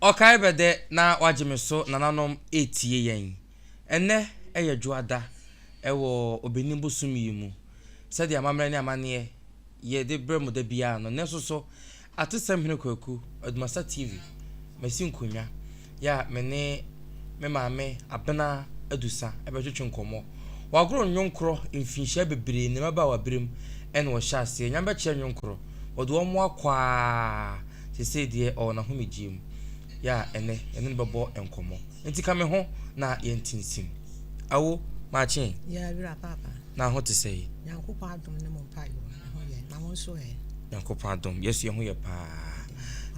Ɔkae bɛdɛ na wagye me so nananom retie yɛn. Ɛnnɛ yɛ Dwoada wɔ Ɔbɛnim bosom yi mu. Sɛdeɛ amammerɛ ne amanneɛ yɛde brɛ mo da biara no, nnɛ nso so Atesɛm Hene Kwaku, Adumasa TV, masi nkonnwa yɛ a me ne me maame Abena Adusa bɛtwetwe nkɔmmɔ. Wagoro nnwonkorɔ mfinhyia bebree, ne mmabaawaberem na ɔhyɛ aseɛ. Nyame bɛkyerɛ nnwonkorɔ, wɔde wɔn akɔ ara, seesei deɛ ɔwɔ n'ahomegyeɛ mu. Yɛ a ɛnnɛ yɛne no bɛbɔ nkɔmmɔ. Nti ka me ho na yɛntintim. Awo, makye. Yɛ awura paapa. Na ho te sɛn? Nyankopɔn adom ne mo mpaebɔ me ho yɛ, na wo nso ɛ? Nyankopɔn adom, yɛso yɛn ho yɛ paa.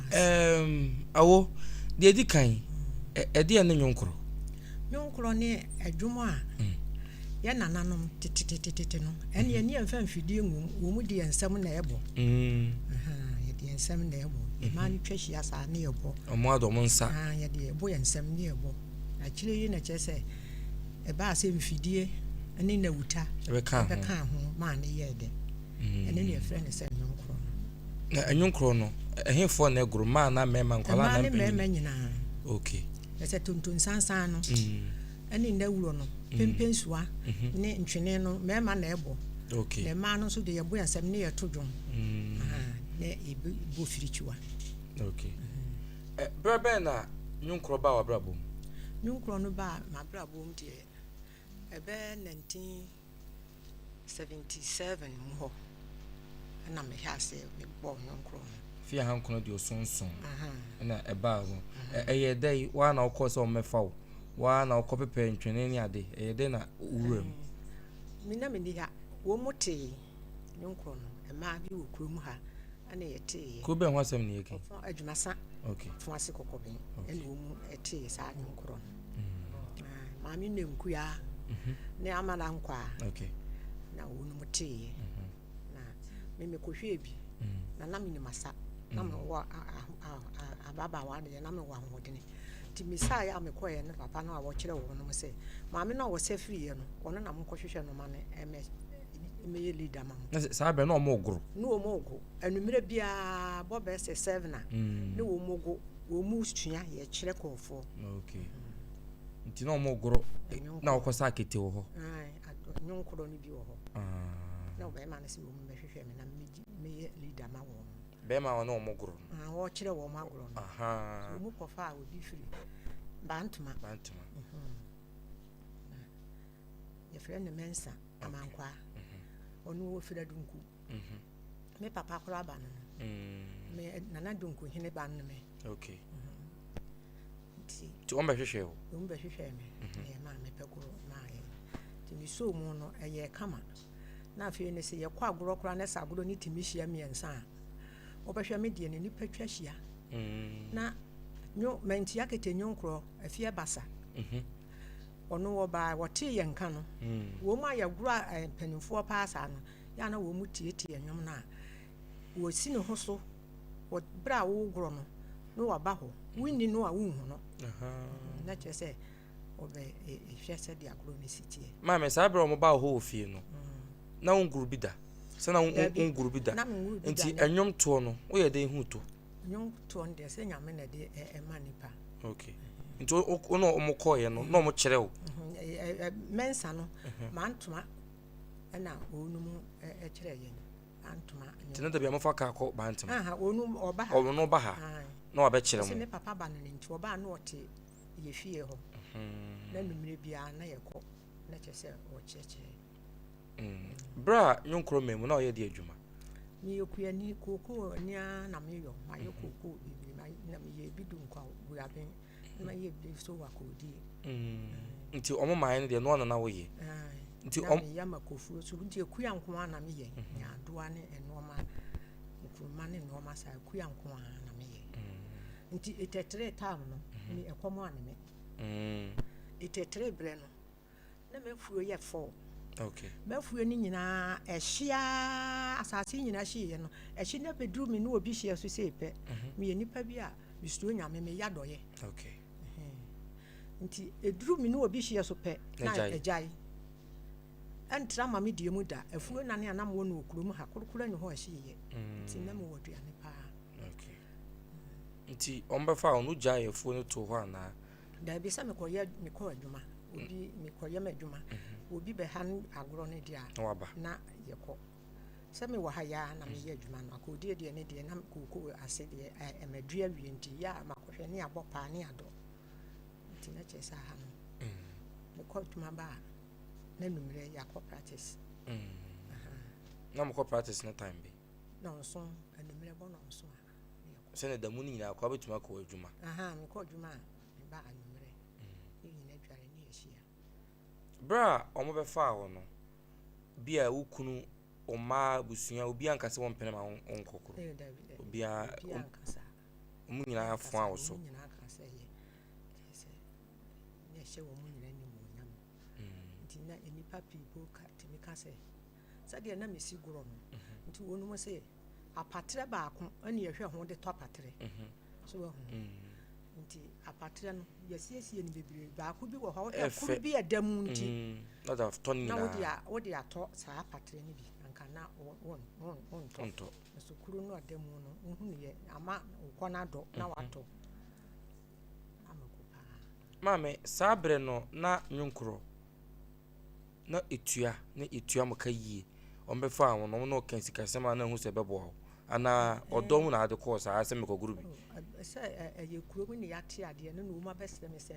Ɛɛm, awo, deɛ ɛdi kan, ɛdeɛn ne nnwonkorɔ? Nnwonkorɔ ne ɛdwom a yɛ nananom tetetetete no, ɛne ɛne yɛmfa mfidie ngum, wɔn de yɛn nsam na ɛbɔ. Yɛde yɛn nsam na ɛbɔ. Mmaa no twa hyia saa ne yɛbɔ. Wɔn adɔ wɔn nsa. Yɛde yɛbɔ yɛn nsam ne yɛbɔ. Akyire yi na kyerɛ sɛ ɛbaa sɛ mfidie ne nnawuta bɛkaa ho maa no yɛɛ dɛ. Ɛno na yɛfrɛ no sɛ nnwonkorɔ no. Na nnwonkorɔ no, ɛhefoɔ na ɛgoro? Mmaa anaa mmarima, nkwadaa anaa mpanyin? Mmaa ne mmarima nyinaa. Okay. Ɛsɛ tontonsansan no ne nnawuro no, pempensuwa ne ntwene no, mmarima na ɛbɔ. Okay. Na mmaa no nso de yɛbɔ yɛn nsam ne yɛto dwom. Na yɛbɔ firikyiwa. Okay. Berɛ bɛn na nnwonkorɔ baa w'abrabɔ mu? Nnwonkorɔ no baa m'abrabɔ mu deɛ, ɛbɛyɛ 1977 mu hɔ na mehyɛ aseɛ mebɔɔ nnwonkorɔ no. Fi 1977 na ɛbaa mu. Ɛyɛ dɛn? Wo ara na wokɔɔ sɛ wɔmmɛfa wo? Wo ara na wokɔpepɛɛ ntwene ne ade? Ɛyɛ dɛn na wowuraa mu? Me na menni ha. Wɔtee nnwonkorɔ no, mmaa bi wɔ kurom ha ɛna yɛteeɛ. Kuro bɛn ho asɛm na yɛka yi? Adwumasa. Okay. Fuase Kɔkɔben ɛna wɔn tee saa nnwom korɔ no. Mm. Maame Nenkuya mm-hmm. ne Amala Nkwaa. Okay. Na wɔn mu teeɛ. Mm-hmm. Na me mekɔhwɛɛ bi. Mm. Na na menim asa. Na mm. mewɔ ababaawa deɛ na mewɔ ahoɔdene. Nti mesaeɛ a mekɔeɛ no papa no a wɔkyerɛ wɔn nom sɛ maame no a wɔsɛ firiiɛ no ɔno na monkɔhwehwɛ no ma no ɛmɛ mɛyɛ leader ma mo. Na saa berɛ na wɔn regoro. Ne wɔn rego. Anwummerɛ biara bɔ bɛyɛ sɛ 7 a ne wɔn go. Wɔn sua yɛkyerɛ kɔɔfoɔ. Okay. Nti na wɔn regoro na wɔkɔ sa akete wɔ hɔ. Nnwonkorɔ no bi wɔ hɔ. Na ɔbɛrima no sɛ wɔn bɛhwehwɛ me na meyɛ leader ma wɔn. Bɛrima a ɔne wɔn goro no. Wɔkyerɛ wɔn agorɔ no. Wɔn kɔfa a obi firi Bantoma. Bantoma. Yɛfrɛ no Mensah Amankwaa. Ɔno ɔfiri Adunku. Me papa koraa ba no no. Me Nana Dunku hene ba no me. Okay. Nti. Nti wɔn bɛhwehwɛ wo? Wɔn bɛhwehwɛ me. Na yɛ maa me pɛ koro maa yɛ. Nti me soo mu no ɛyɛ kama. Na afei no sɛ yɛkɔ agorɔ koraa na sɛ agorɔ no tumi hyia mmiɛnsa a, wɔbɛhwɛ me deɛ no nipa twa hyia. Na nyo mantua kete nyonkorɔ afie basa. Ɔno ɔbaa wɔtee yɛn nka no, wɔn a yɛgoro a mpanimfoɔ paa saa no, yɛ a na wɔn tietie nnwom no a, wɔsi ne ho so wɔ berɛ a woregorɔ no na waba hɔ. Wonni no a wonhu no. Na kyerɛ sɛ ɔbɛhwɛ sɛdeɛ agorɔ no si teɛ. Maame, saa berɛ a wɔbaa hɔ wɔ fie no, na wongoro bi da? Sɛ na wongoro bi da? Nti nnwom toɔ no, woyɛ dɛn hu to? Nnwom toɔ no deɛ sɛ Nyame na ɛde ɛma nipa. Okay. Nti wo na wɔn kɔɔeɛ no na wɔn kyerɛ wo? Mɛnsa no mantoma ɛna wɔn kyerɛ yɛn mantoma. Nti na dabi a mofa kaa kɔ Bantama? Aha, wɔn ɔba ha. Ɔno ba ha na wabɛkyerɛ mo. Sɛ me papa ba no ne nti ɔbaa na ɔte yɛ fie hɔ. Na numere biara na yɛkɔ na kyerɛ sɛ ɔkyerɛkyerɛ. Berɛ a Nwonkoro mmaa mu na ɔyɛ deɛ adwuma? Meyɛ kuani, kookoo ni ara na meyɔ. Mayɛ kookoo bebree, na meyɛ bi du nkwa guaben, na mayɛ bi nso wɔ akoodie. Nti wɔn maaeɛ no deɛ noa na na woyɛ? Nti na meyɛ ma kofuo so, nti akua nko ara na meyɛ. Nyaadoa ne nnoɔma, nkuruma ne nnoɔma saa, akua nko ara na meyɛ. Nti etetere time no, me ɛkɔm ane me. Etetere berɛ no, na m'afuo yɛ fɔɔ. Okay. M'afuo no nyinaa ɛhye ara asase nyinaa hyeeɛ no ɛhye na bɛduru me ne obi hyeɛ so sei pɛ. Mhm. Meyɛ nipa bi a mesuro Nyame meyɛ adɔyɛ. Okay. Nti ɛduru me ne obi hyeɛ so pɛ na ɛgyae. Ɛntra ma me deɛ mu da. Afuo nane a na mewɔ no wɔ kurom ha korokora ni hɔ ɛhyeeɛ. Mm. Nti na mewɔ aduane paa. Okay. Nti wɔbɛfaa wo no, wogyaee afuo no too hɔ anaa? Daabi, sɛ mekɔyɛ mekɔ adwuma, obi mekɔyɛ m'adwuma, obi bɛha no agorɔ no deɛ a, na yɛkɔ. Sɛ mewɔ ha yi ara na meyɛ adwuma no, akɔdie deɛ ne deɛ na kookoo ase deɛ ɛ madua awie nti yɛ a makɔhwɛ ne abɔ paa ne adɔ. Nti na kyerɛ sɛ aha no, mekɔ adwuma ba a, na anwummerɛ yɛakɔ practice. Na mokɔ practice no time bɛn? Nɔnson, anwummerɛ bɔ nɔnson a. Sɛnea da mu no nyinaa koraa wobɛtumi akɔ w'adwuma. Ahaa, mekɔ adwuma a, meba anwummerɛ. Yɛn nyinaa dware ne yɛhyia. Berɛ a wɔbɛfaa wo no, bi a wo kunu, wo mma, abusua, obiara anka sɛ wɔmpene ma wonkɔ koro? Eh, dabi, dabi. Obiara, Obiara anka saa. Wɔn nyinaa foa wo so. Wɔn nyinaa ka sɛ yɛ, kyerɛ sɛ, na ɛhyɛ wɔn nyinaa animuonyam. Nti na nnipa pii po ka, tumi ka sɛ, sɛdeɛ na mesi gorɔ no, nti wɔnom se, apatrɛ baako na yɛhwɛ ho de tɔ apatrɛ. So wahu? Nti apatrɛ no, yɛasiesie no bebree. Baako bi wɔ hɔ a, wohwɛ koro bi a ɛda mu nti, na wode a wode atɔ saa apatrɛ no bi anka na wontɔ. Nso koro no a ɛda mu no, wohunu yɛ ama wo kɔn adɔ na watɔ. Ama ko paa. Maame, saa berɛ no na nwonkorɔ na etua na etua mo ka yie. Wɔbɛfaa wo no, wɔne wo kaa sikasɛm a na ɛho sɛ ɛbɛboa wo anaa ɔdɔ mu na ade kɔɔ saa sɛ mekɔgoro bi? Sɛ ɛyɛ kurom ne yɛate adeɛ no na wɔn abɛsrɛ me sɛ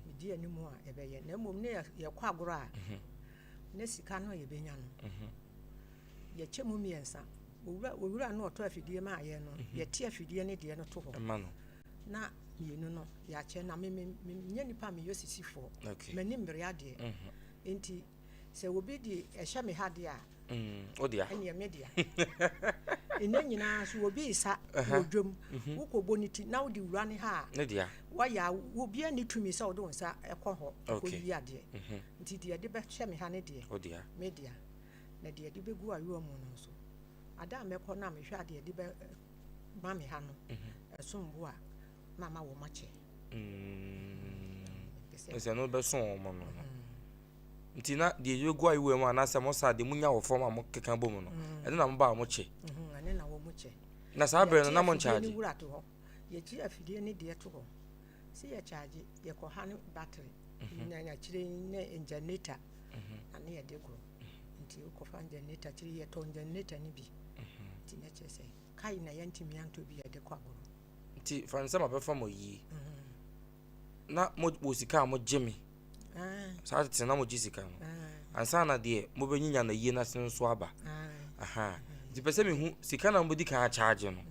medi anim a ɛbɛyɛ na mmom ne yɛkɔ agorɔ a na sika no a yɛbɛnya no yɛkyɛ mu mmiɛnsa. Owura owura no ɔtɔ afidie maa yɛn no yɛte afidie no deɛ no to hɔ na mmienu no yɛakyɛ na me me menyɛ nipa a meyɛ sisifoɔ. M'ani mmere adeɛ. Nti sɛ obi de ɛhyɛ me ha deɛ a, ɛneɛ me dea. Nnɛ nyinaa so obi resa wɔ dwam, wokɔbɔ ne ti na wode wura ne ha a, woayɛ a obiara nni tumi sɛ wode wo nsa kɔ hɔ kɔyi adeɛ. Nti deɛ ɛde bɛhyɛ me ha ne deɛ, me dea. Na deɛ ɛde bɛgu ayowa mu no nso, ada a mɛkɔ no a mehwɛ a deɛ ɛde bɛma me ha no, ɛsom bo a, na ama wɔn akyɛ. Sɛ no bɛso wɔn no no. Nti na deɛ yɛgu ayewa mu anaasɛ mo sa deɛ monya wɔ fam a mokeka bɔ mu no, ɛno na mobaa mo kyɛ. Ɛno na wɔn kyɛ. Na saa berɛ no na mo nkyagye. Wura to hɔ. Yɛgye afidie ne deɛ to hɔ. Sɛ yɛkyagye, yɛkɔ ha ne battery. Na akyire ne generator. Na ne yɛde gorɔ. Nti wokɔfa generator akyire yɛtɔ generator no bi. Nti na kyerɛ sɛ kai na yɛntumi antɔ bi yɛde kɔ agorɔ. Nti fa no sɛ mabɛfa mo yie na mo wɔ sika a mogye me saa tete na mogye sika no ansa na deɛ mobɛnyinya no yie no ase nso aba aha nti pɛ sɛ mehu sika na mobɛdi kan akyagye no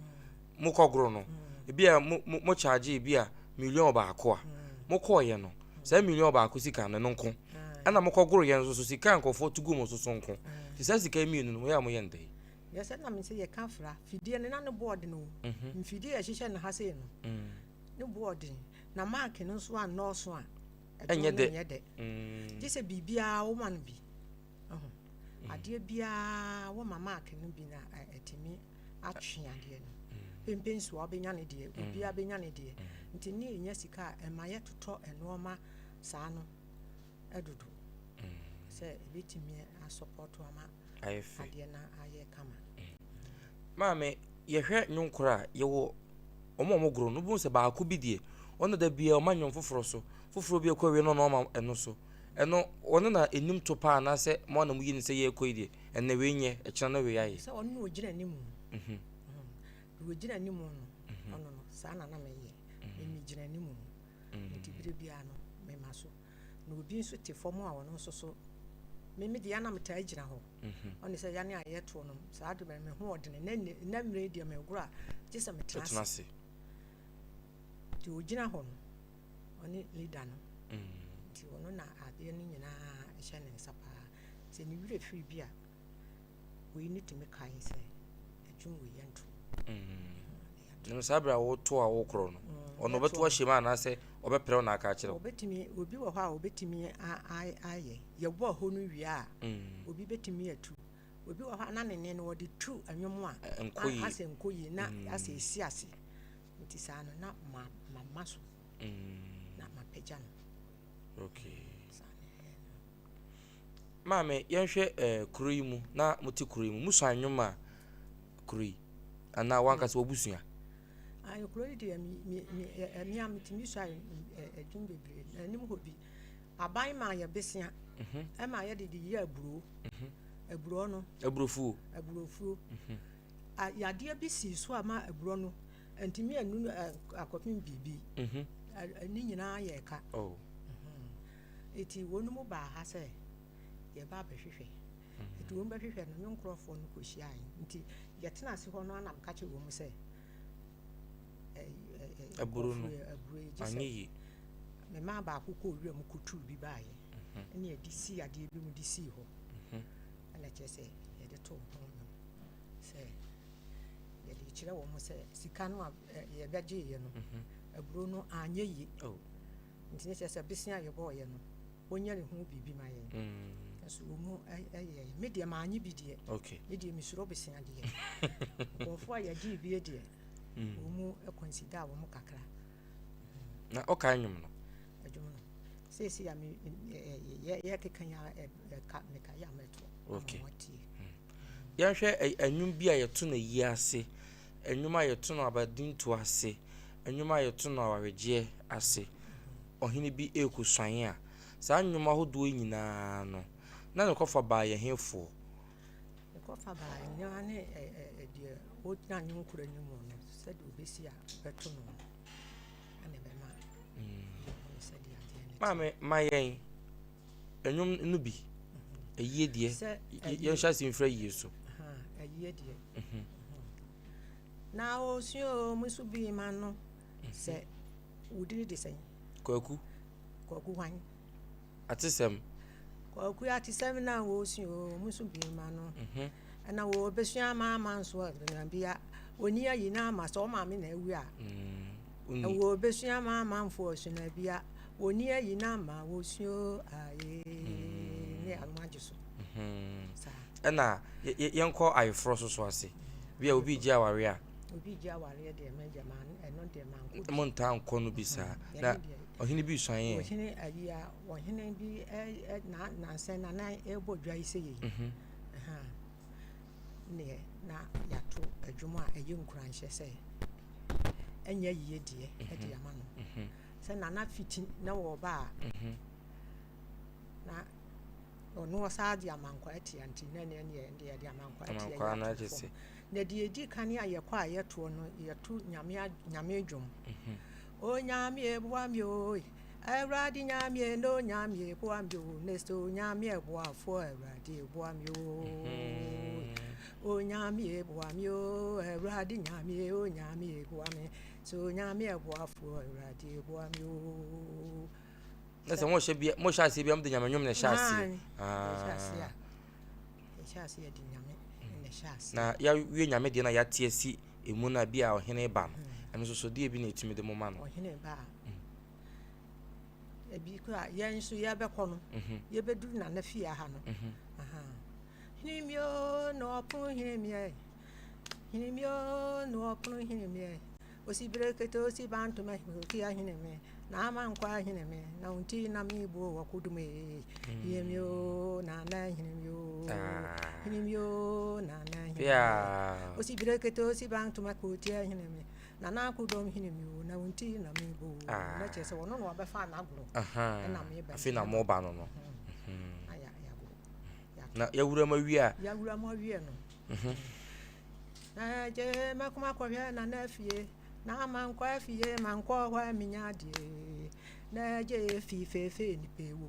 mokɔgoro no ebi a mo mo kyaagye ebi a million baako a mokɔɔyɛ no saa million baako sika no no nko ɛna mokɔgoro yɛ nso so sika nkurɔfoɔ to gu mo so so nko nti saa sika mmienu no moyɛ a moyɛ ndɛn Yɛ sɛ na me sɛ yɛka fra fidie no na ne boɔ den o. Mfidie a yɛhyehyɛ no ha sei no, ne boɔ den. Na mark no nso annɔɔso a, ɛdwom no nyɛ dɛ. Gye sɛ biribiara woma no bi. Adeɛ biara woma mark no bi na ɛtumi atwe adeɛ no. Pempe nso a wobɛnya ne deɛ, obiara bɛnya ne deɛ. Nti ne yɛnya sika a, ɛma yɛtotɔ nnoɔma saa no dodo sɛ ɛbɛtumi asɔpɔto ama ayɛ fɛ. Adeɛ no ayɛ kama. Maame, yɛhwɛ nnwom koro a, yɛwɔ wɔn a wɔgoro no, wobɛhu sɛ baako bi deɛ, ɔno da biara ɔma nnwom foforɔ so, foforɔ bi ɛkɔ awie no na ɔma ɛno so. Ɛno, ɔno na ɛnim to paa anaasɛ mo na moyi no sɛ yɛrekɔ yi deɛ, ɛnnɛ wei nyɛ, ɛkyena na wei ayɛ. Sɛ ɔno na ɔgyina anim no, deɛ ɔgyina anim no, ɔno no, saa na na meyɛ. Megyina anim, nti berɛ biara no, mema so. Na obi nso te fam a ɔno nso so, me me deɛ na metaa gyina hɔ. Mhm. Ɔne sɛ yane a yɛtoɔ no saa de me ho ɔdene na na mmerɛ yi deɛ megoro a gye sɛ metena ase. Nti ɔgyina hɔ no ɔne leader no. Mm. Nti ɔno na adeɛ no nyinaa hyɛ ne nsa paa. Sɛ ne werɛ firi bi a wei no tumi kae sɛ adwuma wei yɛnto. Mm. Saa berɛ a woto a wokorɔ no, mm, ɔno ɔbɛto ahyɛ mu anaasɛ ɔbɛprɛ wo na aka akyerɛ wo? Ɔbɛtumi, obi wɔ hɔ a ɔbɛtumi ayɛ. Yɛbɔ hɔ no wie a, mm. obi bɛtumi atu. Obi wɔ hɔ a na ne nne no wɔde tu nnwom a asɛ nkɔ yie na asɛ ɛsi ase. Nti saa no na mama so na mapagya no. Okay. Maame, yɛnhwɛ eh, kuro yi mu, na mote kuro yi mu, mosua nnwom a kuro yi, anaa wankasa w'abusua? Ae, kuro yi deɛ me me me ɛ me a metumi sua adwuma bebree. Na anim hɔ bi, aban maa yɛ besea ɛma yɛde de yɛ aburo. Aburo no. Aburofuo. Aburofuo. Yadeɛ bi sii so a ma aburo no ntumi anunu akɔpem biribi. Ne nyinaa yɛ ka. Oh. Eti wɔn mu baa ha sɛ yɛba abɛhwehwɛ. Nti wɔn bɛhwehwɛ no, me nkorɔfoɔ no kɔhyiaeɛ. Nti yɛtena ase hɔ no ara na meka kyerɛɛ wɔn sɛ, Aburo no, anyɛ yie. Memaa baako kɔɔ wuram kɔtuu bi baeɛ. Ɛna yɛde sii adeɛ bi mu de sii hɔ. Ɛna kyerɛ sɛ yɛde too ho nnwom sɛ yɛde kyerɛ wɔn sɛ sika no a yɛbɛgyeeɛ no, aburo no anyɛ yie. Oh. Nti ne kyerɛ sɛ bese a yɛbɔeɛ no, wɔnyɛ ne ho biribi ma yɛn. Nso wɔn mu yɛ me deɛ maanye bi deɛ. Okay. Me deɛ mesuro besea deɛ. Nkurɔfoɔ a yɛgyee bie deɛ, wɔn mu consider wɔn kakra. Na ɔkae nnwom no? Adwom no. Seesei a me yɛkeka yi a ɛka mekae a mɛto. Okay. Yɛnhwɛ nnwom bi a yɛto no ayie ase, nnwom a yɛto no abadintoɔ ase, nnwom a yɛto no awaregyeɛ ase. Ɔhene bi rekɔsuan a, saa nnwom ahodoɔ yi nyinaa no, na ne kɔfa baa yɛ hefoɔ? Ne kɔfa baa nyinaa ne deɛ ɔgyina nnwom koro no mu no, sɛdeɛ ɔbɛsi a bɛto no no, ɛna ɛbɛma yɛhunu sɛdeɛ adeɛ no teɛ. Maame, ma yɛn nnwom no bi. Ayie deɛ, yɛnhyɛ ase mfiri ayie so. Ayie deɛ. Na ɔsua o, mo nso bi ma no sɛ wo din de sɛn? Kwaku. Kwaku hwan? Atesɛm. Kwaku atesɛm na wɔsua o, mo nso bi ma no. Ɛna wɔbɛsua ama ama nso a bia wɔni ayi na ama sɛ ɔmaame na awu a. Wɔbɛsua ama amanfoɔ sua bia wɔni ayi na ama wɔsua o aye ne ano agye so. Saa. Ɛna yɛnkɔ ayeforɔ so so ase. Bi a obi gye awareɛ a. Obi gye awareɛ deɛ mɛgya ma ɛno deɛ mankɔ bi. Mo ntaa nkɔ no bi saa. Na ɔhene bi suan yɛ. Ɔhene ayi a ɔhene bi ɛ na nansɛn na nan ɛbɔ dwa yi sɛ yɛ yi. Neɛ na yɛato adwuma a ɛyɛ nkuranhyɛ sɛ ɛnyɛ yie deɛ ɛde ama no. Sɛ nana fiti na wɔba a na ɔno ɔsaa de amankwa atia nti na ɛneɛ neɛ deɛ yɛde amankwa atia yɛ ato fam. Na deɛ ɛdi kan a yɛkɔ a yɛtoɔ no yɛto nyame nyame dwom. Onyame boa me o, Awurade nyame na onyame boa me o, ne sɛ onyame boafoɔ Awurade boa me o. Onyame boa me o, Awurade nyame onyame boa me, sɛ onyame boafoɔ Awurade boa me o. Na sɛ mohyɛ bia mohyɛ aseɛ bia mode nyame nnwom na ɛhyɛ aseɛ. Yɛhyɛ aseɛ a yɛhyɛ aseɛ yɛde nyame na ɛhyɛ aseɛ. Na yɛawie nyame deɛ na yɛate asi emu no a bi a ɔhene ba no ɛno nso so deɛ bi na ɛtumi de mo ma no. Ɔhene ba a ebi kora yɛn nso yɛbɛkɔ no yɛbɛduru nana fie ha no. Hene na ɔpono hene hene na ɔpono hene osi berekete osi bantoma okia hene me na ama nkwa hene me na unti na mi bu wakudume hene o na na hene o hene o na na hene osi berekete osi bantoma okia hene me na na akudom hene me o na unti na mi bu na kyerɛ sɛ ɔno na ɔbɛfa n'agorɔ ɛna me ba afei na mo ba no no na yɛwura mu awie a yɛwura mu awie no na gye mɛkoma kɔhwɛ na na afie na mankɔ afie mankɔ hɔ a menya adeɛ na gye fi feefe nipa wɔ mu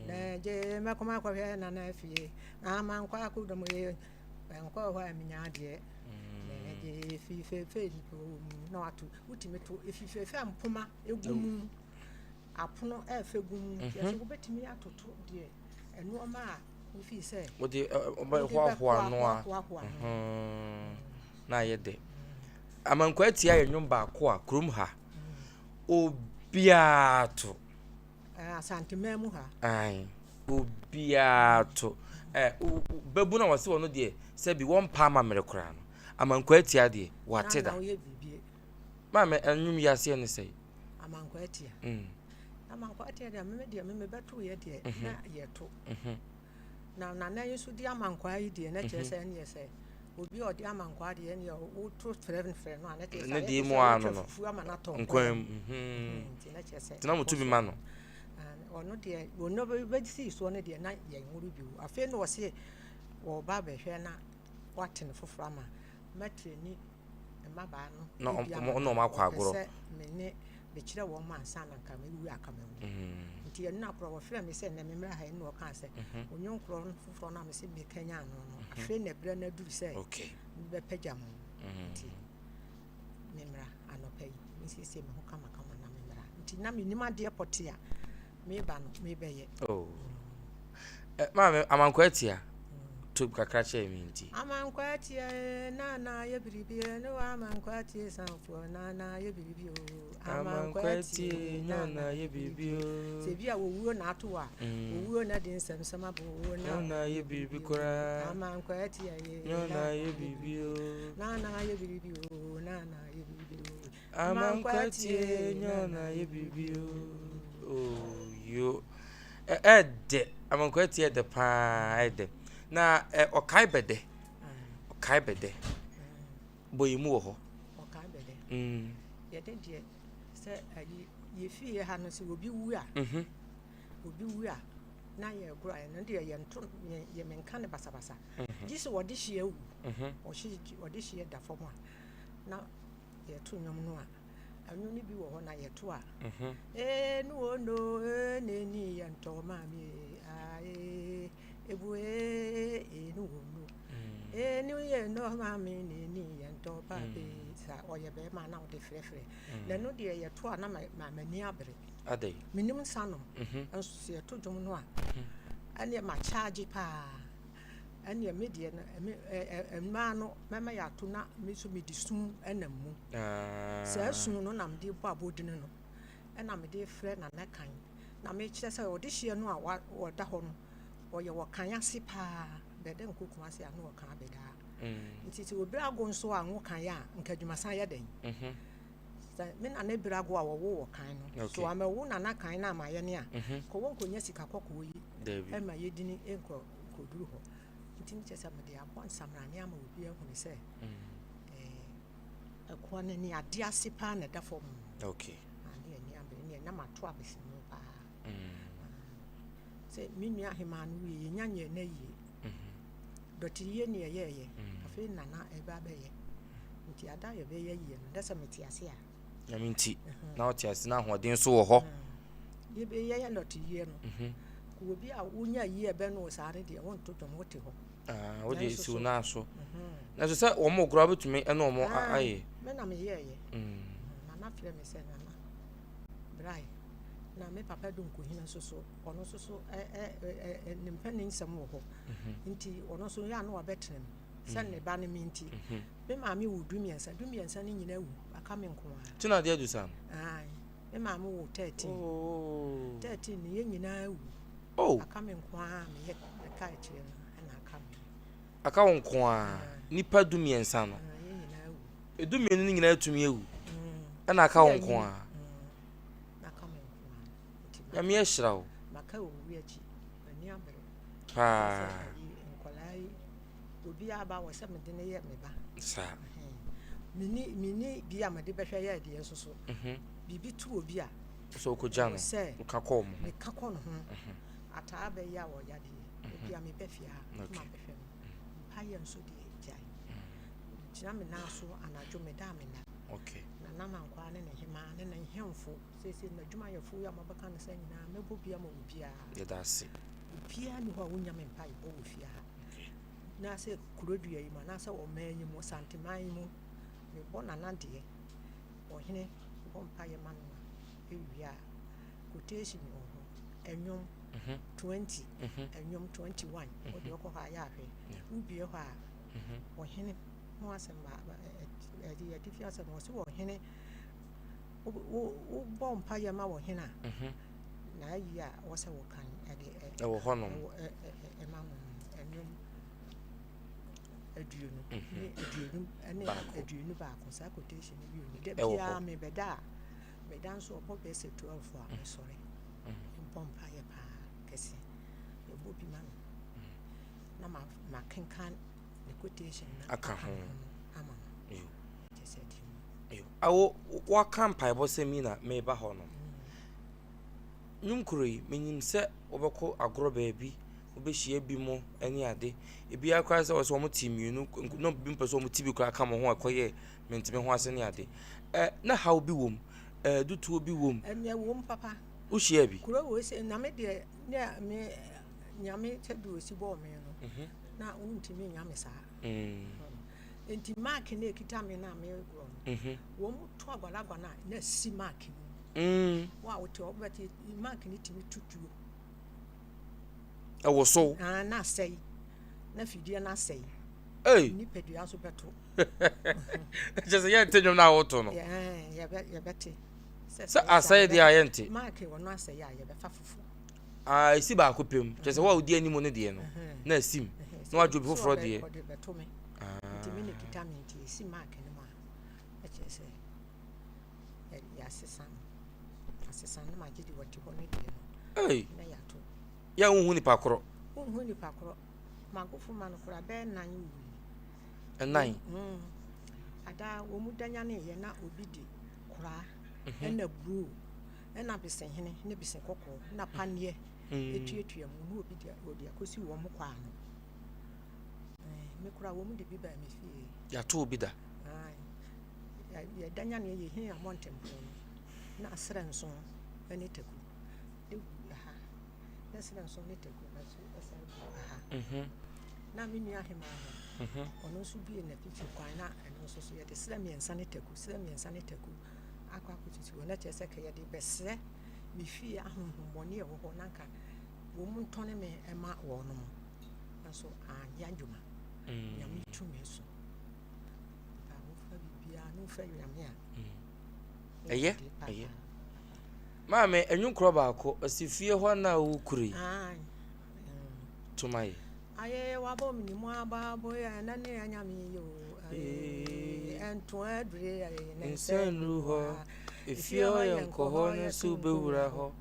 na gye mɛkoma kɔhwɛ na na afie na mankɔ akodɔm yɛ mankɔ hɔ a menya adeɛ na gye fi feefe nipa wɔ mu na wato wotumi to efi feefe a mpoma egu mu apono ɛɛfɛ gu mu yɛsɛ wobɛtumi atoto deɛ nneɛma a wofii sɛ wode hoahoa no a na ayɛ dɛ. Amankwaa atia yɛ nnwom baako a kurom ha obiara to. Asanteman mu ha. Ae, obiara to. Ɛ babu na wɔse wɔn deɛ sɛbi wɔmpa amammerɛ koraa no. Amankwaa atia deɛ wɔate da. Maame nnwom yi aseɛ ne sɛn? Amankwaa atia. Amankwaa atia deɛ meme deɛ meme bɛto yɛ deɛ na yɛto. Na nana yi nso di amankwaa yi deɛ na kyerɛ sɛ ɛneɛ sɛ. Obi a ɔde ama nkwaa deɛ ɛneɛ woto frɛ no a na kyerɛ sɛ Ne ayɛ deɛ te mu sɛ ara wotwa no no. fufuo ama no atɔ Nkwan nkwan mu. mu. Nti na kyerɛ sɛ Nti na ɛkɔ motumi so. ma no. Ɔno deɛ ɔno bɛsii soɔ no deɛ na yɛnworo bio. Afei na ɔse wɔba abɛhwɛ na wate no foforɔ ama mɛtrɛni mmabaa no Na ebi ama ɔmo no. na ɔmo akɔ Wɔpɛ agorɔ. sɛ me ne mekyerɛ wɔn ansa na nka mewu a aka mawu. Nti ɛno na korɔ wɔfrɛ me sɛ nnɛ memmra ha yi na wɔkaa sɛ ɔnwom korɔ no foforɔ no a mese mekanyan no no afei na ɛberɛ no aduru sɛ mebɛpagya mo nti memmra anɔpa yi mesiesie me ho kamakama na memmra. Nti na mennim adeɛ pɔte a meba no mebɛyɛ. Oh. Eh, maame Amankwa Atia to kakra kyerɛ me nti. Amankwa Atia eh, na na yɛ biribi eh, ne wa Amankwa Atie sanfoɔ na na yɛ biribi o. Amankwa Atie na na yɛ biribi o. Sɛ bi a owuo na ato a, owuo na de nsɛmsɛm aba owuo na na yɛ biribi koraa. Amankwa Atie eh, na na yɛ biribi o. Na na yɛ biribi o, na na yɛ biribi o. Amankwa Atie na na yɛ biribi o. Oh, yo. Ɛdɛ Amankwa Atie ɛdɛ paa ɛdɛ. Na ɔkae bɛdɛ. Ɔkae bɛdɛ. Bɔ yi mu wɔ hɔ. Ɔkae bɛdɛ. Yɛde deɛ sɛ ayi yɛfie ha no sɛ obi wu a. Obi wu a na yɛgorɔ a ɛno deɛ yɛnto yɛ menka ne basabasa. Gye sɛ wɔde hyeɛ wu. Wɔde hyeɛ da fam a na yɛto nnwom no a ɛnwom no bi wɔ hɔ na yɛto a. Ee no o no ee n'ani yɛ ntɔ maame ee ee ebu ee ee no o no. Ee no yɛ no maame n'ani yɛ ntɔ paape sa ɔyɛ bɛrima na ɔde frɛfrɛ. Na ɛno deɛ yɛto a na ma m'ani abere. Adɛn? Menim nsa nom. Nso sɛ yɛto dwom no a ɛneɛ ma charge paa. Ɛneɛ me deɛ no mmaa no mɛma yɛato na me nso mede sum ɛnam mu. Saa sum no na mede bɔ abɔdini no ɛna mede frɛ Nana Kan na mekyerɛ sɛ ɔde hyeɛ no a ɔda hɔ no ɔyɛ wɔ kan ase paa bɛdɛ nkɔ Kumase a na ɔka abɛdaa. Nti sɛ obi ago nso a ngo kan a nka adwumasan yɛ dɛn? Sɛ me nana bere ago a wɔwo wɔ kan no so amɛwo Nana Kan na amayɛ ne a kɔwɔ nkɔnya sika kɔkɔɔ yi ɛma yɛdini nkɔ kɔduru hɔ. Nti ne kyerɛ sɛ mede abɔ nsamrane ama obi ahunu sɛ ɛkoa no ani ade ase paa na ɛda fam. Ne ani abere ne na mato abɛsi mu paa. Sɛ me nua ahemaa no wie yɛnya nyɛ na yie. Dɔte yie ne ɛyɛɛyɛ. Afei nana ɛba bɛyɛ. Nti ada yɛbɛyɛ yie no dɛ sɛ mete ase a. Nyame nti na wote ase na ahoɔden nso wɔ hɔ. Yɛbɛyɛ dɔte yie no. Obi a wonya yie bɛ no saa no deɛ wonto dwom wote hɔ. Wode esi wo nan so. Na so sɛ wɔn mo koraa wobɛtumi ɛne wɔn ayɛ. Me na meyɛɛyɛ. Nana frɛ me sɛ nana brae na me papa du nkohina nso so ɔno nso so ne mpanin nsɛm wɔ hɔ. Nti ɔno nso yɛ a na wabɛtena mu sɛ ne ba ne me nti. Me maame wo 13, 13 no nyinaa wu aka me nko ara. Tina adeɛ du saa no? Me maame wo 13. 13 no yɛn nyinaa wu. Aka me nko ara meyɛ meka akyerɛ no ɛna aka me. Aka wo nko ara nipa 13 no. Yɛn nyinaa wu. 12 no nyinaa tumi awu. Ɛna aka wo nko ara. Aka me nko ara. Nyame ahyira wo. Maka owu akyi. M'ani abere. Paa. Nkwadaa yi obi aba wɔ sɛ mede ne yɛ me ba. Saa. Mini bi a mede bɛhwɛ yɛ deɛ nso so. Biribi to obi a. Sɛ wokɔgya no. Sɛ woka kɔ mo. Meka kɔ no ho. Ataa bɛyɛ a wɔyɛ adeɛ. Obi a mebɛ fie ha. Ma bɛhwɛ no. Mpayɛ nso deɛ gyae. Gyina me nan so anadwo meda a mena. Na Nana Nkwaa ne ne hemaa ne ne hemfo. Seesei n'adwumayɛfo yi a mabɛka no sɛ nyinaa mɛbɔ bi ama obiara. Yɛda ase. Obiara ni hɔ a wonya me mpaebɔ wɔ fie ha. Na sɛ kurodua yi mu anaasɛ ɔman yi mu Santeman yi mu mebɔ Nana deɛ ɔhene bɔ mpaeɛ ma no a ɛwie a quotation wɔ hɔ ɛnwom 20 ɛnwom 21 wode ɔkɔ hɔ a yɛ ahwɛ wobie hɔ a ɔhene ho asɛm ɛde atifi asɛm wɔ sɛ ɔhene wobɔ mpaeɛ ma ɔhene a na ayi a wɔ sɛ wɔkan ɛde ɛwɔ hɔnom ɛma no ɛnwom 20 ne 20 ne 21 saa quotation no bi wɔ da biara mebɛda a meda nso ɔbɔ bɛyɛ sɛ 12 a mesɔre mbɔ mpaeɛ paa kɛse mebɔ bi ma no na makenkan ne quotation no Aka ho. no ama no. Yo. Kyerɛ sɛ ɛte mu. Yo. Awo waka mpaebɔ sɛm yi na meba hɔ no. Nnwom koro yi, menim sɛ wobɛkɔ agorɔ baabi, wobɛhyia bi mo ne ade. Ebiara koraa sɛ wɔsɛ wɔn te mmienu, na bi mpɛ sɛ wɔn te bi koraa ka mo ho a ɛkɔyɛ menteme ho ase ne ade. Ɛ na haw bi wom, ɛ dutuo bi wom. Ɛnna wom papa. Wohyia bi? Kuro wɔ sɛ na me deɛ ne me Nyame sɛdeɛ ɔsi bɔɔ me no, na wontumi nya me saa. Nti mark no ɛkita me no a meregorɔ no, wɔn to agwalagwa no a na asi mark no mu. Wo a wote hɔ wobɛte mark no tumi tu tuo. Ɛwosow. Ah, na asɛe. Na fidie no asɛe. Ei! Nipadua nso bɛto. Kyerɛ sɛ yɛnte nnwom no a woto no. Yɛbɛte. Sɛ asɛe deɛ a yɛnte. Mark wɔ no asɛe a yɛbɛfa foforɔ. Ah, esi baako pɛ mu. Kyerɛ sɛ wo a wodi anim no deɛ no, na asi mu. Na wagye obi foforɔ deɛ. Ɔde bɛto me. Nti me na ekita me nti esi mark no mu a, ɛkyerɛ sɛ yɛasesa no. Asesa no ma gye de wɔte hɔ no deɛ no. Ei! Na yɛato. Yɛ a wonhu nipa korɔ. Wonhu nipa korɔ. Magofo ma no koraa bɛyɛ nnan wui. Nnan? Mm. Ada wɔn mu danyaneeɛ na obi de koraa ɛna bruu. Ɛna besehene ne bese kɔkɔɔ na paneɛ tuatua mu na obi de wɔde akɔsi wɔn kɔ ano. Me koraa wɔn de bi baa me fie. Yɛato obi da? Yɛda nyaneɛ yɛhii abɔntempɔn no na asrɛ nson ne taku gu ha na serɛ nson ne taku nso san gu ha. Na me nua hemaa no ɔno nso bue n'afifi kwan na ɛno nso so yɛde serɛ mmiɛnsa ne taku serɛ mmiɛnsa ne taku akɔ akɔtutu hɔ na kyerɛ sɛ ka yɛde bɛsrɛ me fie ahonhommɔne a ɛwɔ hɔ na nka wɔn ntɔne me ma wɔn nanso anyɛ adwuma. Nyame tumi so. Nka wofa biribiara na wofa Nyame a. Ɛyɛ, ɛyɛ. Maame, ɛnwom korɔ baako, ɔsi fie hɔ na wokuro yi. Toma yɛ. Aye wabɔ me ne mu aba boy na ne anyame yo. Aye ɛnto adure aye ne nsa nnuru hɔ. Efie hɔ yɛ nkɔ hɔ ne nso wobɛwura hɔ.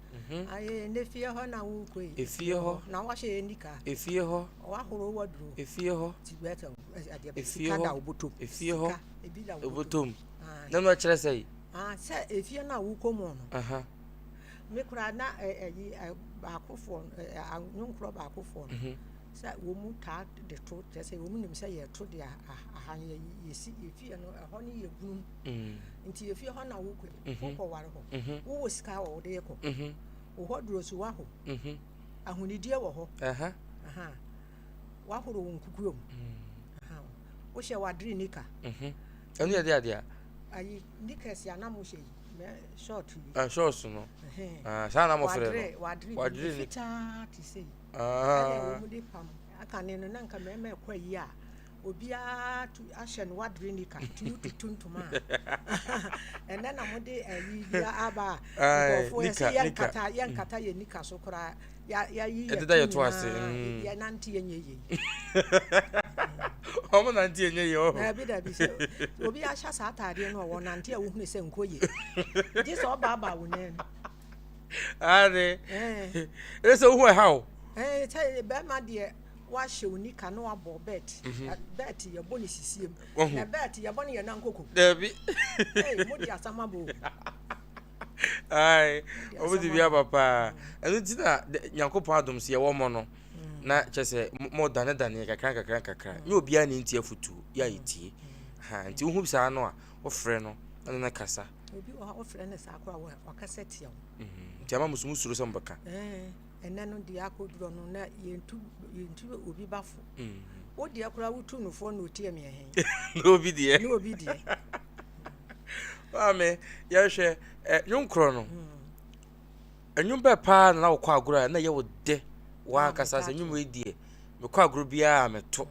Aye ne fie hɔ na wokɔ yi. Efie hɔ. Na wahyɛ yɛ nika. Efie hɔ. Wahoro waduro. Efie hɔ. Efie hɔ. Efie hɔ. Obotom. Na no ɛkyerɛ sɛ yi. Ah sɛ efie na wokɔ mu no. Me koraa na ɛyi baakofoɔ nwonkorɔ baakofoɔ no sɛ wɔn mu taa de to kyerɛ sɛ wɔn nim sɛ yɛto de aha yɛ yɛsi efie no ɛhɔ no yɛ bunu nti efie hɔ na wokɔ wokɔ ware hɔ wowɔ sika wɔ wode kɔ wo hɔ duro so waho ahonidie wɔ hɔ wahoro wo nkukuo mu wohyɛ wadere nika ɛno yɛ de adeɛ a ayi knickers a na mo hyɛ yi short yi. Ah shorts no. Ah saa na mo frɛ no. Wadere wadere fitaa te sɛ yi. Ɛna wɔn de pam aka ne no na nka mmarima ɛkɔ ayi a obiara tu ahyɛ no wadere nika tu tutu ntoma a ɛnɛ na mo de ayi bi aba a nkurɔfoɔ yɛ sɛ yɛn nkata yɛn nkata yɛ nika so koraa. Yɛayi yɛn to to ase. nyinaa, yɛnante yɛnyɛ yie. Wɔn nante yɛnyɛ yie ɔho. Dabi dabi sɛ obi ahyɛ saa ataadeɛ no a wɔnante a wohunu sɛ nkɔ yie. Gye sɛ ɔbaabaa wo nan mu. Ade. Ɛsɛ sɛ wohu ɛha o. Ɛɛ sɛ bɛrima deɛ wahyɛ wo nika na wabɔ bɛt. Bɛt yɛbɔ ne sisie mu. Na bɛt yɛbɔ ne yɛn nan koko. Dabi. Ee mo de asam abɔ o. Ae, wɔn de bi aba paa. Ɛno nti na Nyankopɔn adom sɛ yɛwɔ mo no, na kyerɛ sɛ mo danedane kakra kakra kakra. Nyɛ obiara ne nti afutuo, yɛ a yɛtie. Ha, nti wohu saa no a, wofrɛ no, na ne no kasa. Obi wɔ hɔ a wofrɛ no saa koraa a, ɔkasa tia wo. Nti ama mo so mosuro sɛ mobɛka. Ɛnɛ no deɛ akɔdurɔ no na yɛntu yɛntu obi ba fo. Wo deɛ koraa wotu no foɔ na ɔtie me ɛhe. Na obi deɛ. Na obi deɛ. Maame, yɛhwɛ ɛ nnwom korɔ no. Nnwom bɛɛ paa na na wokɔ agorɔ a na ɛyɛ wo dɛ w'ankasa sɛ nnwom wei deɛ mekɔ agorɔ biara a meto.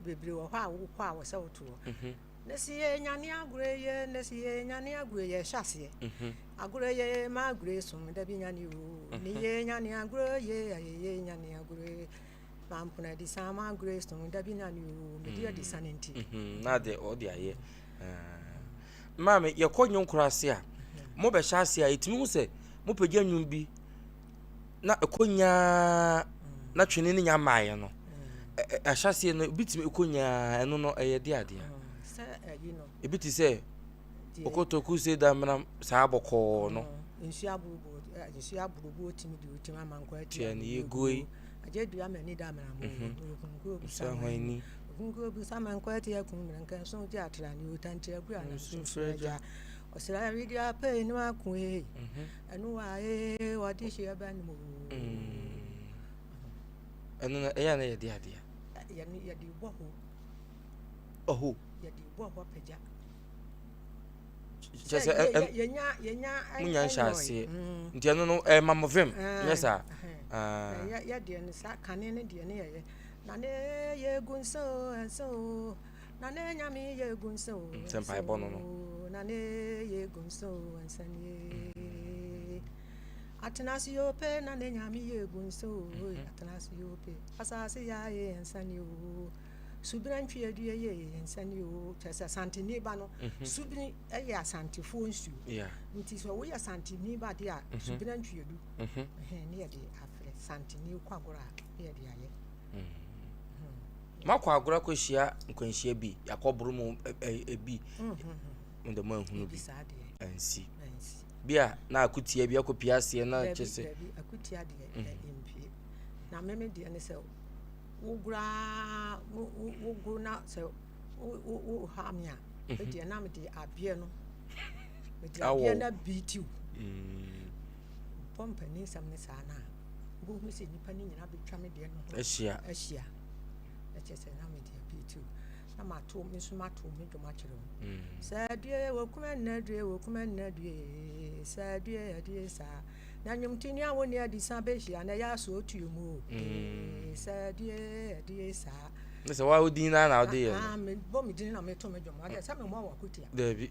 Bebree wɔ hɔ a wokɔ a wɔ sɛ wotoɔ. Mhm. Ne se yɛ nyane agorɔ yɛ ne se yɛ nyane agorɔ yɛ hyɛ aseɛ. Mhm. Agorɔ yɛ ma agorɔ som da bi nyane o. Ne mhm. yɛ nyane agorɔ yɛ yɛ nyane agorɔ. Mampona adi saa ma agorɔ som da bi nyane o. Medi adi sa ne nti. Na de ɔde ayɛ. Maame, yɛkɔ nnwom koro ase a, mobɛhyɛ ase a, yɛtumi hu sɛ mopagya nnwom bi na ɛkɔ nyaa na twene no nya mmaeɛ no. Ahyɛaseɛ no ebi tumi kɔ nyaa ɛno no ɛyɛ de adeɛ. Sɛ ɛyi no. Ebi te sɛ okotoku se damena saa bɔkɔɔ no. Nsuo aborobo nsuo aborobo tumi de otumi ama nkwa atua ne yɛ goe. Agye dua ma ni da mena mo. Okunku obusa hwan ni. Okunku obusa ma nkwa atia kun mena nka so gye atra ne otanti agura na nsu frɛ gya. Ɔsra widi apɛ ne ako e. Ɛno wa e ɔde hyɛ ba ne mo. Ɛno no ɛyɛ na yɛde adeɛ. Yɛde yɛde bɔ ho. Ɔho. Yɛde bɔ hɔ apagya. Kyɛ sɛ ɛ yɛnya yɛnya munya nhyɛ aseɛ. Nti ɛno no ɛma mo vim nyɛ saa. Yɛ yɛ deɛ no saa kane ne deɛ ne yɛyɛ. Na ne yɛ gu nsa o nsa o. Na ne nyame yɛ gu nsa o. Sɛ mpaebɔ no no. Na ne yɛ gu nsa o nsa nie. Atena ase yɛ ope na ne nyame yɛ gu nsa o. Atena ase yɛ ope. Asase yɛ ayɛ nsa ni o. Subira ntwi adua yɛ nsa ni o. Kyerɛ sɛ Asanteni ba no, subiri yɛ Asantefoɔ nsuo. Nti sɛ woyɛ Asanteni ba deɛ a, subira ntwi adu. Ne yɛde afrɛ Santeni kɔ agorɔ a, ne yɛde ayɛ. Makɔ agorɔ akɔhyia nkwanhyia bi, yɛakɔboro mu ebi. Mo de mo anhunu bi. Ansi. Bi a na akutia bi akɔpie aseɛ na kyɛ sɛ. Dabi, akutia deɛ ɛmpie. Na meme deɛ ne sɛ wogoro ara wogoro na sɛ woha me a, me deɛ na mede abeɛ no mede abeɛ no abiitiw. Bɔ mpanin nsɛm ne saa no a, wobɛhu sɛ nnipa no nyinaa bɛtwa me deɛ no ho ahyia. Ahyia. Na kyerɛ sɛ na mede abiitiw. Na mato me nso mato me dwom akyerɛ wo. Sɛ due wɔkum ɛnna due wɔkum ɛnna due sɛ due adue saa. Na nnwomtoni a wɔnni adisa bɛhyia na ɛyɛ aso otuo mu o. Sɛ due adue saa. Ne sɛ wa wo din na na wode yɛ no. Mebɔ me din na meto me dwom. Ade sɛ memmɔ wɔ akutia. Dabi.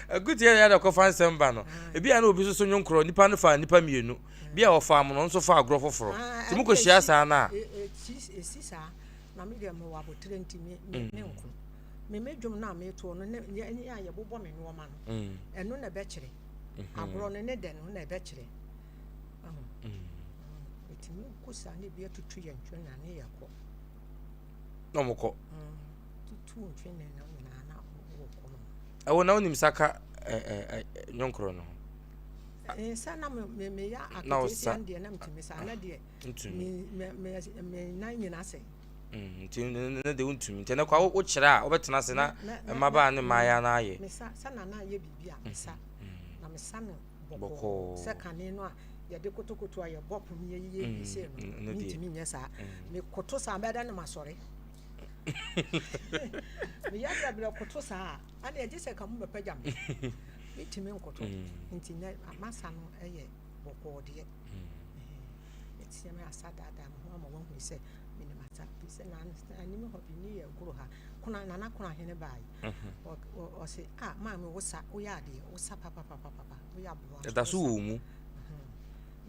Akutia yɛ na kɔfa nsɛm ba no. Ebi a na obi soso nnwom korɔ nipa no fa nipa mmienu. Bi a ɔfa amono nso fa agorɔ foforɔ. Nti mo kɔhyia saa no a. Ɛsi saa. Na me deɛ mewɔ aboterɛ nti me me nko. Me me dwom no a metoɔ no ne ne a yɛbobɔ me nneɛma no. Ɛno na ɛbɛkyerɛ. Agorɔ no ne dɛ no na ɛbɛkyerɛ. Ɛtumi kɔ saa na ebi atutu yɛn ntwene na ne yɛkɔ. Na wɔn kɔ. Tutu ntwene no nyinaa na wɔkɔ no. Ɛwɔ na wonim saka ɛɛ ɛɛ nnwonkorɔ no ho. Sɛ na me meyɛ aketesia deɛ na metumi sa na deɛ Ntumi. Me me me nan nyinaa sɛe. Nti ne de wontumi. Nti ɛnɛ kwa wokyerɛ a wobɛtena ase na mmabaa ne mmaayewa no ayɛ. Mesa sɛ nana ayɛ biribi a mesa. Na mesa no bɔkɔɔ. Sɛ kane no a yɛde kotokoto a yɛbɔ pono yɛyiyɛ bi sei no mentumi nyɛ saa. Mekoto saa bɛda no masɔre. Meyɛ brɛbrɛ koto saa a ɛne ɛgye sɛ ka mo bɛpagya me. Mentumi nkoto. Nti nɛ masa no yɛ bɔkɔɔ deɛ. Meteɛ me asa daadaa me ho ama wɔahu sɛ menim asa. Firi sɛ na anim hɔ bi ne yɛ goro ha. Kona nana kona hene baeɛ. Ɔse ah maame wo sa woyɛ adeɛ wo sa papapapapa woyɛ aboa. Ɛda so wɔ mu.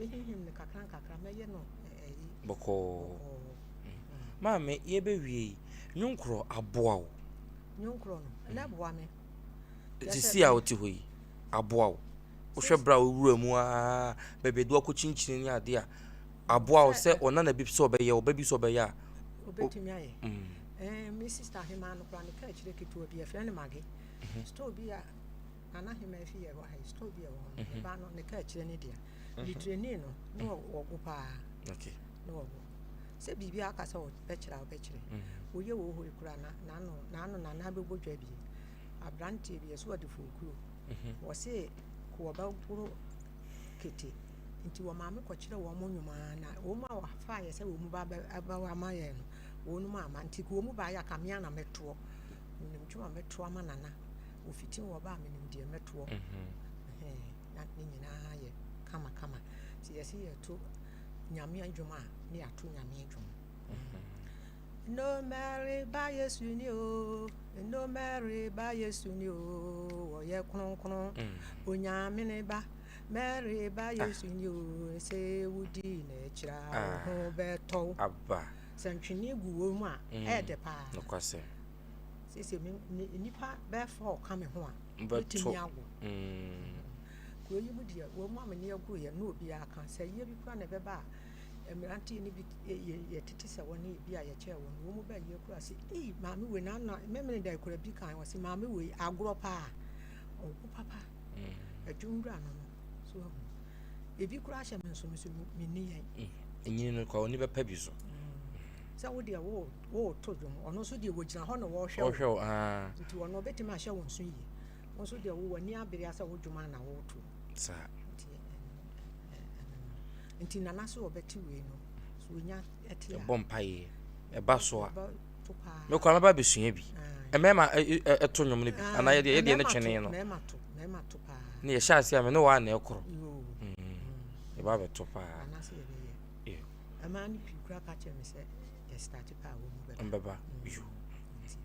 Mɛhinhim no kakra nkakra mɛyɛ no ɛyi. Bɔkɔɔ. Maame yɛbɛwie yi nwonkorɔ aboa wo. Nwonkorɔ no na ɛboa me. Sisi a wote hɔ yi aboa wo. Wohwɛ berɛ a wowura mu ara baabi a ɛde wakɔkyinkyini ne adeɛ a aboa wo sɛ ɔnana bi sɛ ɔbɛyɛ ɔba bi sɛ ɔbɛyɛ a. Obɛtumi ayɛ. Mm. Me sister hemaa no koraa ne kaa akyire ketewa bi yɛfrɛ no Mage. Mhm. Store bi a Nana hemaa fi yɛ wɔ ha yi store bi a ɛwɔ hɔ no ne ba no ne kaa akyire ne dea. Ne trainee no ne wɔgo paa. Okay. Ne wɔgo. Sɛ biribi aka sɛ ɔbɛkyerɛ a ɔbɛkyerɛ. Woyɛ wɔ hɔ yi koraa na n'ano n'ano nana bɛbɔ dwa bi. Aberanteɛ bi yɛsɛ ɔde fokuro. Wɔse wɔbɛgoro kete nti wɔn maame kɔkyerɛ wɔn nnwom ara na wɔn a wɔfaeɛ sɛ wɔn ba bɛwɔ ama yɛn no wɔn amma nti wɔn baeɛ a ka me ara na mɛtoɔ. Menim dwom a mɛto ama Nana. Wɔfiti wɔ ba a menim deɛ mɛtoɔ. Na ne nyinaa yɛ kamakama. Nti yɛse yɛto Nyame dwom a ne yɛato Nyame dwom. No Mary ba Yesu ni o, no Mary ba Yesu ni o, wɔyɛ kronkron, mm. Onyame ne ba. Mary ba ah. Yesu ni o, sɛ wodi n'akyira ah. ho bɛtɔ wo. Aba. Sɛ ntwene gu wɔ mu a, mm. ɛyɛ dɛ paa. Nokwasɛm. Sese me nnipa bɛyɛ fɔ ɔka me ho a, bɛtumi ago. Mm. Kuro yi mu deɛ, wɔn mu a me ne agu yɛ, ne obiara ka. Sɛ yie bi kura na ɛbɛba a, Mmeranteɛ no bi yɛ yɛtete sɛ wɔne ebi a yɛkyɛɛ wɔn no, wɔn ba yie koraa sɛ, ei maame wei na na Memeneda yi koraa bi kan ɔse maame wei agorɔ paa, ɔwo papa, adwum wura no no, so wahu. Ebi koraa hyɛ me nso me nso menni yɛn. Enyini no koraa oni bɛpa bi so. Sɛ wo deɛ wo woreto dwom, ɔno nso deɛ wɔgyina hɔ na wɔrehwɛ wo. Wɔhwɛ wo aa. Nti ɔno ɔbɛtumi ahyɛ wo nso yie. Wo nso deɛ wo w'ani abere asɛ wo dwom a na woreto. Saa. Nti ɛno no. Nti nana sɛ ɔbɛte wei no, so ɔnya ɛte a. Ɛbɔ mpaeɛ. Ɛba so a. Ɛbɛto paa. Me koraa mɛba abɛsua bi. Mmarima ɛto nnwom no bi. Anaa yɛdeɛ yɛdeɛ ne twene no. Mmarima to, mmarima to paa. Ne yɛhyɛ aseɛ a me ne wo a na ɛkorɔ. Yɛba abɛto paa. Nana sɛ yɛbɛyɛ. Mmaa no pii koraa ka kyerɛ me sɛ yɛ start paa wɔn mu bɛba. Mbɛba. Yo. Nti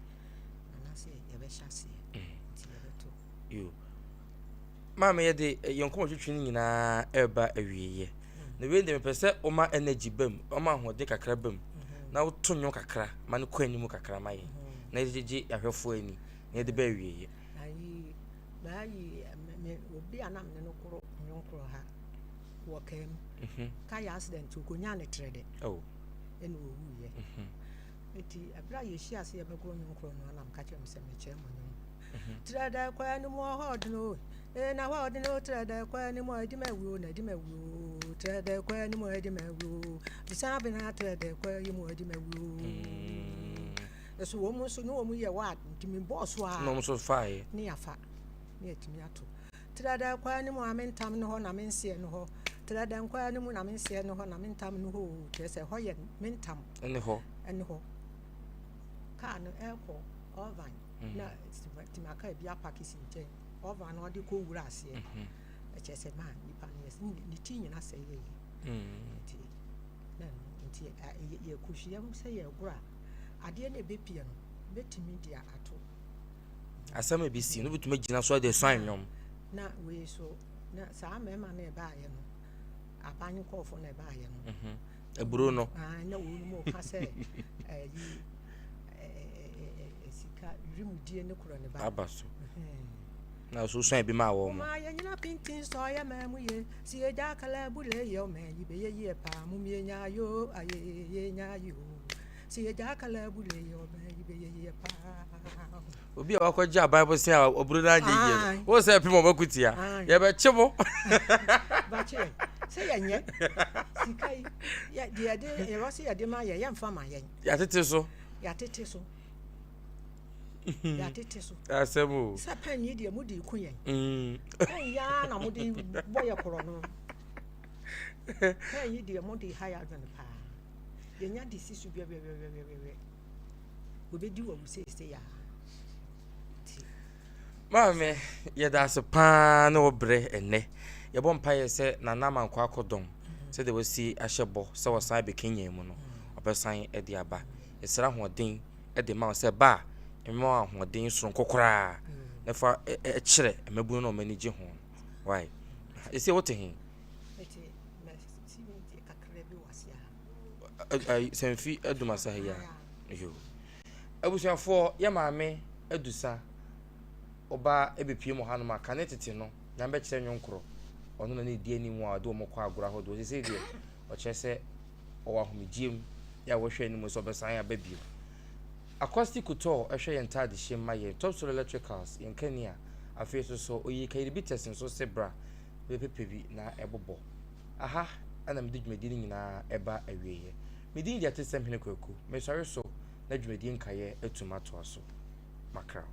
nana sɛ yɛbɛhyɛ aseɛ. Nti yɛbɛto. Yo. Maame yɛde yɛn nkɔmmɔ twetwe no nyinaa ɛreba awieeɛ. Na wei deɛ mepɛ sɛ woma energy ba mu, woma ahoɔden kakra ba mu, na woto nnwom kakra ma no kɔ anim kakra ma yɛn, na yɛde gyegye ahwɛfoɔ ani, na yɛde ba awieeɛ. Ayi, maayi, me, obi a na me ne no koro nnwom koro ha wɔ kaa mu. Kaa yɛ accident, okonyaa ne trɛ dɛ. Oh. Ɛna owuiɛ. Nti, ɛberɛ a yɛhyia ase yɛbɛgoro nnwom koro no, na meka kyerɛ no sɛ mekyerɛ mo nnwom. Trɛ dɛ kɔ anim wɔ hɔ ɔdene o. Ee na hɔ ɔdene o trɛ dɛ kɔ anim ɔ edi ma awu o na edi ma awu o. Trɛ dɛ kɔ anim ɔ edi ma awu o. Bisa abena trɛ dɛ kɔ anim ɔ edi ma awu o. Ɛso wɔn nso ne wɔn yɛ wɔ nti me bɔɔ so a. Na wɔn nso faeɛ. Ne yafa ne yɛtumi ato. Trɛ dɛ kɔ anim a me ntam no hɔ na me nseɛ no hɔ. Trɛ dɛ nkɔ anim na me nseɛ no hɔ na me ntam no hɔ o. Kyerɛ sɛ ɛhɔ yɛ me ntam. Ɛne hɔ. Ɛne hɔ. Kaa no ɛrekɔ Irvine. na timaka bi apaki si nkyɛn ɔva no ɔde kɔ wura aseɛ mhm. ɛkyɛ sɛ maa nipa no yɛ ne ti nyina sɛ yɛ yi mm. nti na nti yɛkɔhyia mu sɛ yɛgoro a adeɛ no ɛbɛpie no bɛtumi de ato asɛm a ɛbɛsi no wobɛtumi agyina so de suan nnwom na wei so na saa mmarima no ɛbaayɛ no aban nkɔɔfo no ɛbaayɛ no mhm. aburo no na wɔn mu ka sɛ ɛyi sika wirimdie ne korɔ ne ba. Aba so. Na so suan bi maa wɔn. Moma yɛ nyina pintin sɔ yɛ mɛ mu ye si yɛ gya kala bule yɛ ɔmɛ yi bɛ yɛ yie paa mum yɛ nya yo aye yɛ nya yo si yɛ gya kala bule yɛ ɔmɛ yi bɛ yɛ yie paa. Obi a wakɔgye aban bosea a ɔburo no anyɛ yie no, wo sɛ pem ɔbɛko tia. Yɛbɛkye mo. Bakye sɛ yɛnyɛ sika yi deɛ yɛde yɛwɔ sɛ yɛde ma yɛ yɛmfa ma yɛn. Yɛatete so. Yɛatete so. Yɛatete so. Asɛm o. Sɛ pɛn yi deɛ mode ku yɛn. Mm. Pɛn yi ara na mode bɔ yɛ korɔ no. Pɛn yi deɛ mode ha yɛ adwene paa. Yɛnya de si so wɛwɛwɛwɛwɛ. Wɔbɛdi wɔ wo seesei a. Maame, yɛda ase paa ne wo berɛ ɛnnɛ. Yɛbɔ mpaeɛ sɛ Nana Amankwaa Akɔdɔm, sɛdeɛ wasi ahyɛ bɔ sɛ ɔsan bɛkanyan mu no, ɔbɛsan de aba. Yɛsrɛ ahoɔden de ma wo sɛ ba a, mma wo ahoɔden soronko koraa na fa kyerɛ mmabunu na wɔn ani gye ho no. Why? Ɛsɛ wote he? Sɛmfi Adumasa ha yi a. Yo. Abusuafoɔ, yɛ maame Adusa, ɔba bɛpue mu hanom a, kane tete no, Nyame bɛkyerɛ nnwom korɔ. Ɔno na ne di anim a ɔde wɔn kɔ agorɔ ahodoɔ. Seesei deɛ, ɔkyerɛ sɛ ɔwɔ ahomegyeɛ mu yɛ a wɔhwɛ anim sɛ ɔbɛsan aba bio. Acoustic Couture hwɛ yɛn ntaadehyɛ mu ma yɛn, Top Solo Electricals, yɛn kanea. Afei nso so, ɔyii Kayiribites nso se bra bɛpɛpɛ bi na ɛbobɔ. Aha na mede dwumadie no nyinaa ɛba awieɛ. Me din de Atesɛm Hene Kwaku. Mesɔre so na dwumadie nkaeɛ atum atoa so. Makraw.